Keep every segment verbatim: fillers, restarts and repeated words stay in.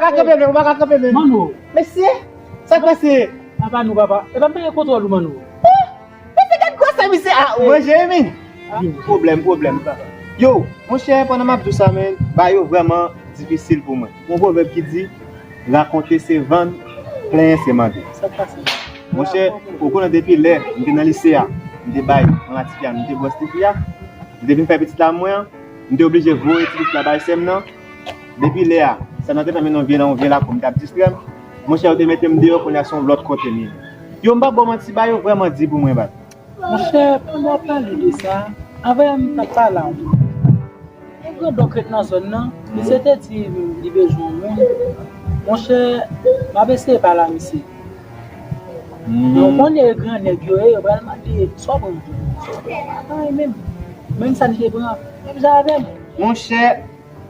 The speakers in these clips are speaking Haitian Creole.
Ka kanpe menm, ou pa ka kanpe menm. Manno. Mesye, sa k pase? Apa nou, papa. E pa m peye kontwòl ou, Manno. Mesye, gad gwosè misye a, manje, men. Vini. Pwoblèm, pwoblèm, papa. Yo, monchè, pandan m ap di w sa, men, bagay yo vrèman difisil pou mwen. Gon pwovèb ki di, rakonte se vann, plenyen se mande. Sa k pase? Monchè, ou konnen depi lè m te nan lise a, m te bay yon latifi a, m te bwès tifi a, m te vin fè pitit la mwen an, m te oblije voye ti pitit la bay sè m nan. Depi lè a, sè m nan te fè m nan yon vye, nan yon vye lakou, m t ap distrè m. Monchè, yo te mete m deyò, kounye a se yon lòt kote m ye. Yo, m p ap ba w manti, bagay yo vrèman di pou mwen, bat. Monchè, pandan w ap pale de sa, anvan yè m t ap pale a w. Yon grandonk ret nan zòn nan, misye te di li bezwen yon moun. Monchè, m ap eseye pale a misye. Men w konnen grannèg yo ye, yo pral mande sa w pran pou li. Sa w pran pa payi menm. Menm sa li te pran, menm jan avè m. Monchè,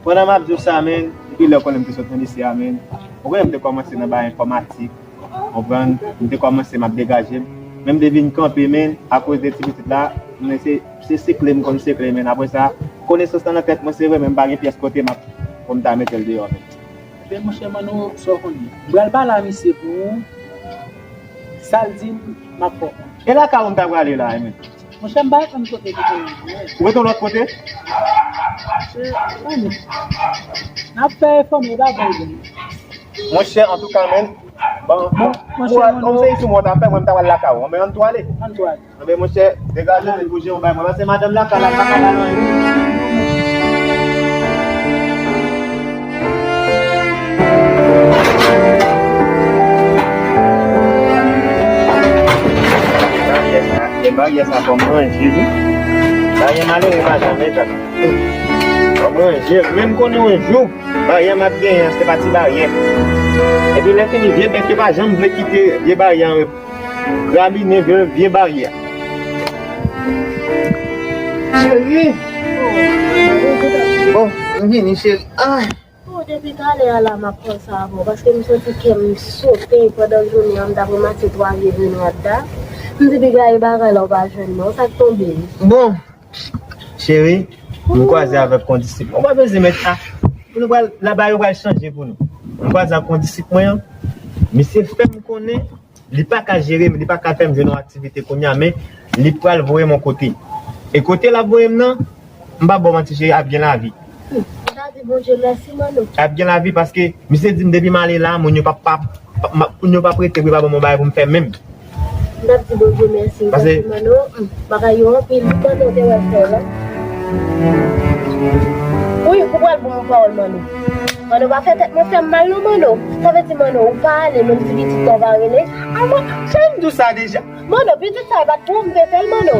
pandan m ap di w sa, men, depi lè w konnen m te sot nan lise a, men, ou konnen m te kòmanse nan bagay enfòmatik. Konprann? M te kòmanse m ap degaje m. Men m te vin kanpe, men, akoz de ti pitit la, men se, se sekle m konn sekle, men. Apre sa, konesans lan nan tèt mwen, se vre, men m pa gen pyès kote m ap, pou m ta mete l deyò, men. Ebyen, monchè Manno, sa w konnen. M pral pale a misye pou ou. Sa l di m, m ap fè w konnen. E lakay ou m ta prale la, men? Monchè, m pa konn kote ki konnen. Ou rete yon lòt kote? Monchè, ann. N ap fè efò, men e pa bon, bon. Monchè, antouka, men, bon, bon, monchè, bon, Manno, se isi mwen ta fè, mwen, m ta pral lakay ou. Men ann tou ale. Ann tou ale. Anben, monchè, degaje w, men bouje yon bay mwen. Paske madanm lakay la, pa ka ba nou anyen. Baryè sa, e baryè sa fò m ranje li. Baryè malere pa janm entak. Fò m ranje l. Men m konnen yon jou, baryè m ap genyen an, se pa ti baryè. Epi lè fini, vye bèt yo pa janm vle kite vye baryè an rep-, ramine vye, vye baryè. Cheri! Bon, m vini, cheri. Ay! Oh, depi talè a la, m ap panse avè w, paske m santi kè m sote pandan jounen an, m t ap ranmase twa vye grenn radda. M di, piga e bagay la, w pa jwenn mwen, sa k tonbe? Bon, cheri, m kwaze avèk kondisip. Ou pa bezwen mèt a. Pou nou pral, laba yo pral chanje pou nou. M kwaze ak kondisip mwen an. Misye fè m konnen li pa ka jere m, li pa ka fè m jwenn yon aktivite kounye a, men li pral voye m yon kote. E kote l ap voye m nan, m p ap ba w manti, cheri, ap gen lavi. M ta di Bondye mèsi, Manno. Ap gen lavi paske misye di m depi m ale la, moun yo p ap, p ap, m ap, moun yo p ap rete pou yo pa ban m yon bagay pou m fè menm. M t ap di Bondye mèsi, paske Manno, hmm, bagay yo anpil, wi, Manno te wè fè la. Wi, ou pral ban m yon pawòl, Manno. Manno, pa fè tèt mwen fè m mal non, Manno. Sa vle di, Manno, ou pa ale, menm si pitit la pa rele. A mwen, jan m di w sa deja. Manno, pitit sa e pa t pou ou m te fè l, Manno.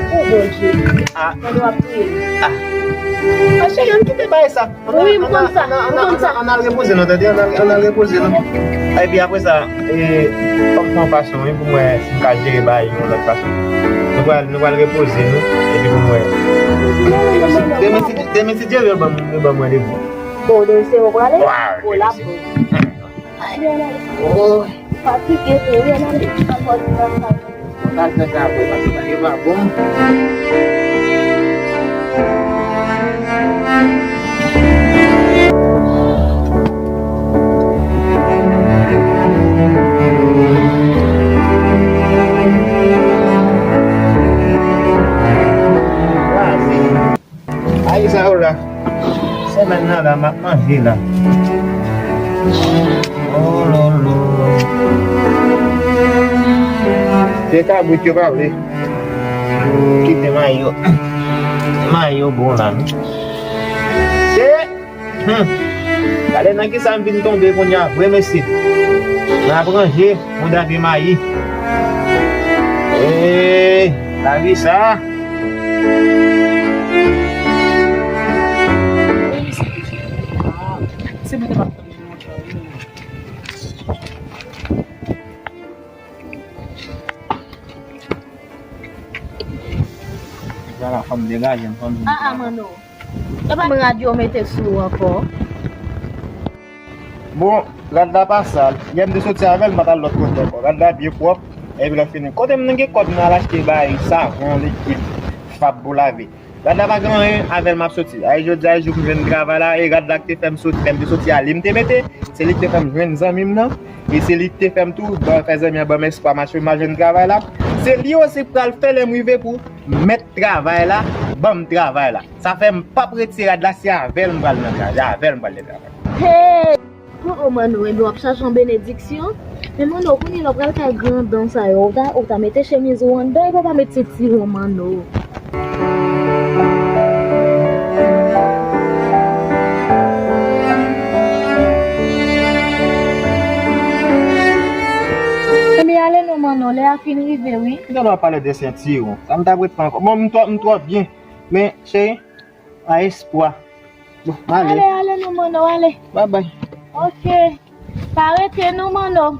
O Bondye. Ah. Manno ap touye m. Ah. Ah, cheri, ann kite bagay sa. Wi, m konn sa, m konn sa. Ann al repoze nou, tande, ann al, ann al repoze nou. Epi apre sa, e, fò m fè yon fason, wi, pou m wè si m ka jere bagay yo yon lòt fason. Nou pral, nou pral repoze nou, epi pou m wè. Demen si, demen si Dye vle, yo ban m, yo ban m randevou. Bon, demen se ou prale? Bon, l ap bon. Ay, oh. Fatige tou, wi, ann ale. Ann fè sa vre, paske bagay pa bon. Ay, sa yo la. Semèn nan la, m ap manje la. Oh, lolo. Se kabrit yo pa vle kite mayi yo. Mayi yo bon la, non. Se Hmm. Gade nan kisa m vin tonbe kounye a vre, mesye. Nan ap ranje mouda vye mayi. Eey, lavi sa. Vwala, fò m degaje m, fò m vin. Ah, ah, Manno. E pa m rad yo mete sou ou ankò. Bon, rad la pa sal. Yè m te soti avè l, m pa t al lòt kote ankò. Rad la byen pwòp. Epi lè fini. Kote m nan gen kòb nan al achte bay, savon, likid, fab pou lave. Rad la pa gen anyen, avè l m ap soti. Ay jodi a, jou m jwenn travay la, e rad la ki te fè m soti, lè m te soti a, li m te mete, se li ki te fè m jwenn zanmi m nan, e se li ki te fè m tou, ban, fè zanmi an ban m espwa, m al jwenn travay la. Se li osi k pral fè lè m rive pou mèt travay la, ban m travay la. Sa fè m p ap retire rad la, se avè l m pral nan travay, avè l m pral nan travay. Hey! Oh, oh, Manno, ebyen w ap chache yon benediksyon? Men Manno, kounye la w pral kay grandon sa yo, ou ta, ou ta mete chemiz ou anndan, epi w pa met senti w, Manno. Ebyen ale non, Manno, lè a fin rive, wi. Kilè w ap pale de senti w? Sa m t ap ret fè ankò. Bon, m twò, m twò byen. Men, cheri, a espwa. Bon, m ale. Ale, ale non, Manno, ale. Babay. Ok. Pa rete non, Manno.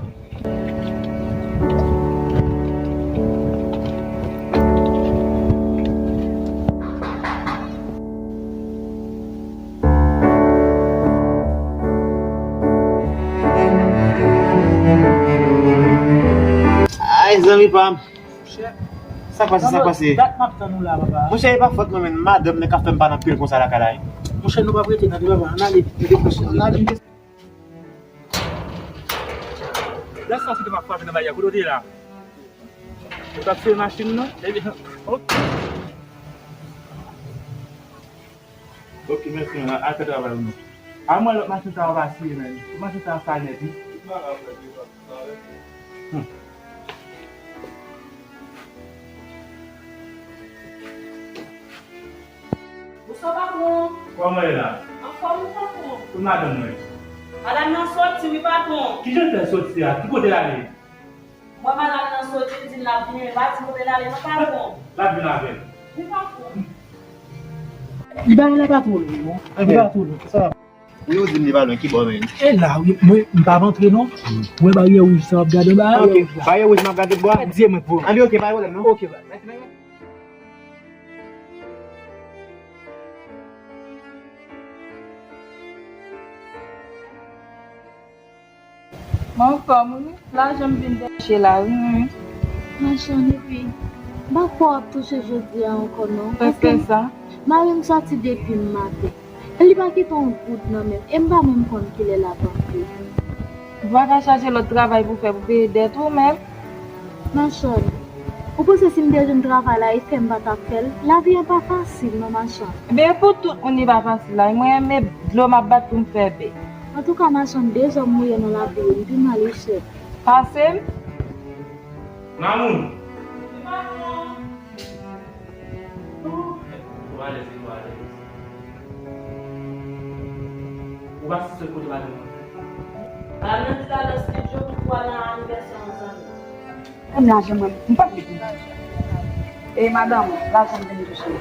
Ay, zanmi pa m. Monchè. Sa k pase, sa k pase? Dat m ap tann ou la, papa. Monchè, e pa fòt mwen, men madanm nan k ap fè m pa nan pil konsa lakay la, wi. Monchè, nou p ap rete nan pil, papa. Ann ale vit, nou deplase, ann ale. Lè sa se te m ap frape nan bagay la, kote w te ye la? Ou t ap fouye machin nan? Ebyen, ok. Ok, mèsi, men al fè travay ou non. A mwen lòt machin sa yo pa siye, men. Tout machin sa yo sal nèt, wi. Hmm. Bonswa, patwon. Kòman w ye la? Anfòm, wi, patwon. Kot madanm mwen? Madanm nan soti, wi, patwon. Kijan l fè soti a? Ki kote l ale? Mwen, madanm nan soti, l di l ap vini, men pa di kote l ale non, patwon. L ap vin avè l. Wi, patwon. Li pa la, patwon, li, non. Li pa twò lwen. Sa va. Wi, ou di m li pa lwen, ki bò, men? E la, wi, mwen, m p ap antre, non. Ou wè baryè wouj sa w ap gade anba a? Ok, baryè wouj m ap gade bò a? Di mwen pou. Anben, ok, pa gen pwoblèm, non. Ok, bye. Mwen anfòm, wi. Lajan m vin dèche la, wi, wi. Machann, epi, m pa kwè w ap touche jodi a ankò, non. Paske mari m sòti depi maten. E li pa kite yon goud nan men m. E m pa menm konn kilè l ap antre. Ou pa ka chache lòt travay pou fè pou peye dèt ou menm? Machann, ou panse si m te jwenn travay la, e fè m pa t ap fè l? Lavi an pa fasil, non, machann. Ebyen, e pou tout moun li pa fasil la. Mwen, e dlo m ap bat pou m fè bè. Antouka, machann, dezòm ou ye nan lavi, m pi mal, wi, chèf. Pase m. Mamoun! Ou alèz, ou alèz. Ou pa sou sèl kote madanm mwen. Al nan ti talè Steve Joe pou pral nan anivèsè yon zanmi. Konn lajan mwen, m p ap vin. E madanm, lajan m vin touche.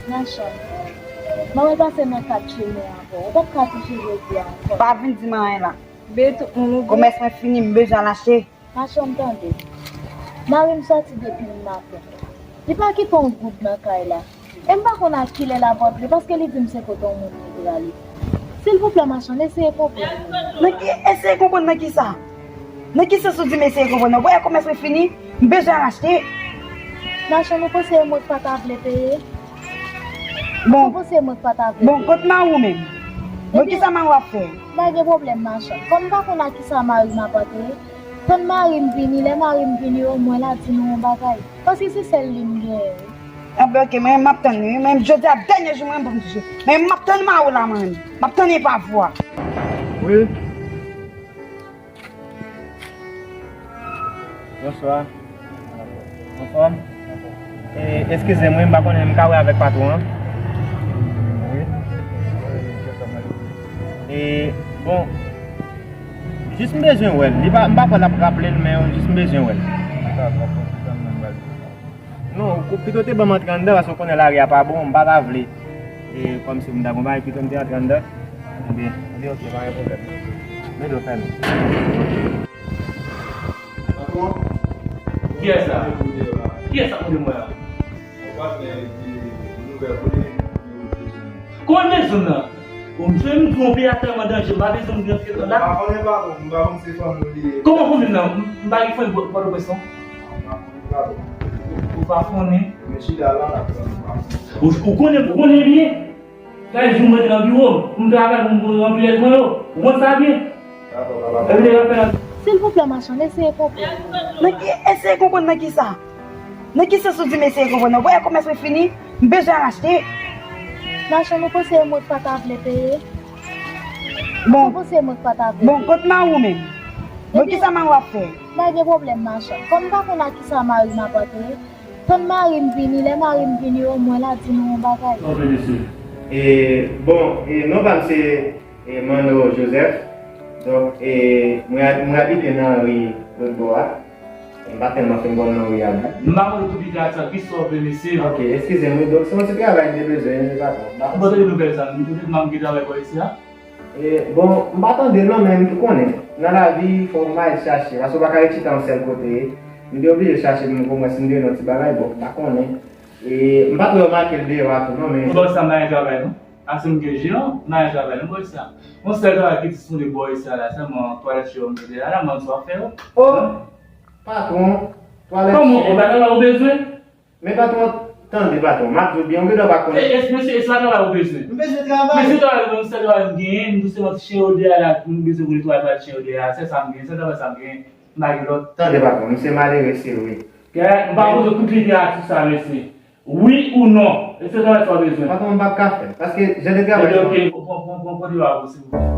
Machann, mwen pase nan kat chemen ankò. Ou p ap ka touche jodi a ankò. Pa vin di m anyen la. Be tout moun ou. Komès mwen fini, m bezwen al achte. Machann, tande. Mari m sòti depi maten. Li pa kite yon goud nan kay la. E m pa konn a kilè l ap antre, paske li di m se kote yon moun li prale. Silvouplè, machann, eseye konprann mwen. Nan ki, eseye konprann nan ki sa? Nan ki sans ou di m eseye konprann nan? Ou wè komès mwen fini, m bezwen al achte. Machann, ou panse e mwen k pa ta vle peye? Bon. Ou panse e mwen k pa ta vle peye? Bon, kot mari w menm? Bon, ki sa mari w ap fè? Pa gen pwoblèm, machann. Kòm m pa konn a ki sa mari m ap antre, tann mari m vini, lè mari m vini, omwen l a di nou yon bagay. Paske se sèl li m genyen, wi. Anben, ok, men m ap tann li, wi. Men jodi a dènye jou mwen pou m touche. Men m ap tann mari w la, mwen menm. M ap tann li pa vwa. Wi. Bonswa. Anfòm? E, eskize m, wi, m pa konnen, m ka wè avèk patwon an? Wi. E, bon, jis m bezwen wè l. Li pa, m pa kwè l ap raple l, men jis m bezwen wè l. Non, ou pito te ban m antre anndan, paske w konnen lari a pa bon, m pa ta vle. E kòmsi m ta gon bagay, pito m te antre anndan. Ebyen, ebyen, ok, pa gen pwoblèm. Men do fèmen. Patwon? Kiyès sa? Kiyès sa kote mwen an? Kòman bezwen nan? Bon, misye m di w peyi a tèlman danje, m pa bezwen m rantre anndan la. M pa konnen, patwon, m pa konn se fanmi w li ye. Kòman fanmi m nan? M pa gen fanmi Pòtoprens non. M pa konnen, patwon. Ou pa konnen? Mesye, la, la, la, la. Ou, ou konnen, ou konnen byen. Chak jou mwen te nan biwo, pou m travay, pou m ranpli lèt mwen yo. Ou konn sa byen. Dakò, papa. Epi de afè la. Silvouplè, machann, eseye konprann. Nan ki, eseye konprann nan ki sa? Nan ki sans ou di m eseye konprann nan? Ou wè komès mwen fini, m bezwen al achte. Machann, ou panse mwen pa ta vle peye? Bon. Ou panse mwen pa ta vle peye? Bon, kot mari w menm? Bon, ki sa mari w ap fè? Pa gen pwoblèm, machann. Kòm m pa konn a ki sa mari m ap antre, tann mari m vini, lè mari m vini, omwen l a di nou yon bagay. Ok, mesye. E, bon, e, non pa m se, e, Manno Joseph. Donk, e, mwen, mwen abite nan ri lòt bò a. E, m pa tèlman fin konn nan ri a non. M pa konn tou pita sa, kisa w vle, mesye? Ok, eskize m, wi, donk se yon ti travay m te bezwen, wi, patwon. M pa konn. Bon, tande nouvèl sa, m kote manm ki travay bò isi a? E, bon, m pa tande non, men m tou konnen. Nan lavi, fò w al chache, paske w pa ka ret chita yon sèl kote. M te oblije chache pou m konprann si m te jwenn yon ti bagay, bon, m pa konnen. E, m pa twò remake l deyò a tou non, men. Bò sa m pa gen travay non. Ase m gen jeran, m pa gen travay non, bò sa. Yon sèl travay ki disponib bò isi a la, sèlman twalèt cho yo m te la, la, mwen sa w ap fè yo. Oh! Patwon, twalèt cho. Kòman, e pa travay ou bezwen? Men patwon, tande patwon, m ap di w byen, ou gentan pa konnen. E, e, mesye, e sa travay ou bezwen? M bezwen travay. Mesye, travay ou bezwen, se travay m genyen, m tou se yon ti chen odè a la, m bezwen pou netwaye pa chen odè a, se sa m genyen, se travay sa m genyen, m pa gen lòt. Tande patwon, m se malere, se vre. Gè, m pa poze kout lide a sou sa, mesye. Wi ou non? E se travay sa w bezwen? Patwon, m p ap ka fè l, paske jan de travay sa. Ebyen, ok, pran, pran, pran, pran de a pou, silvouplè.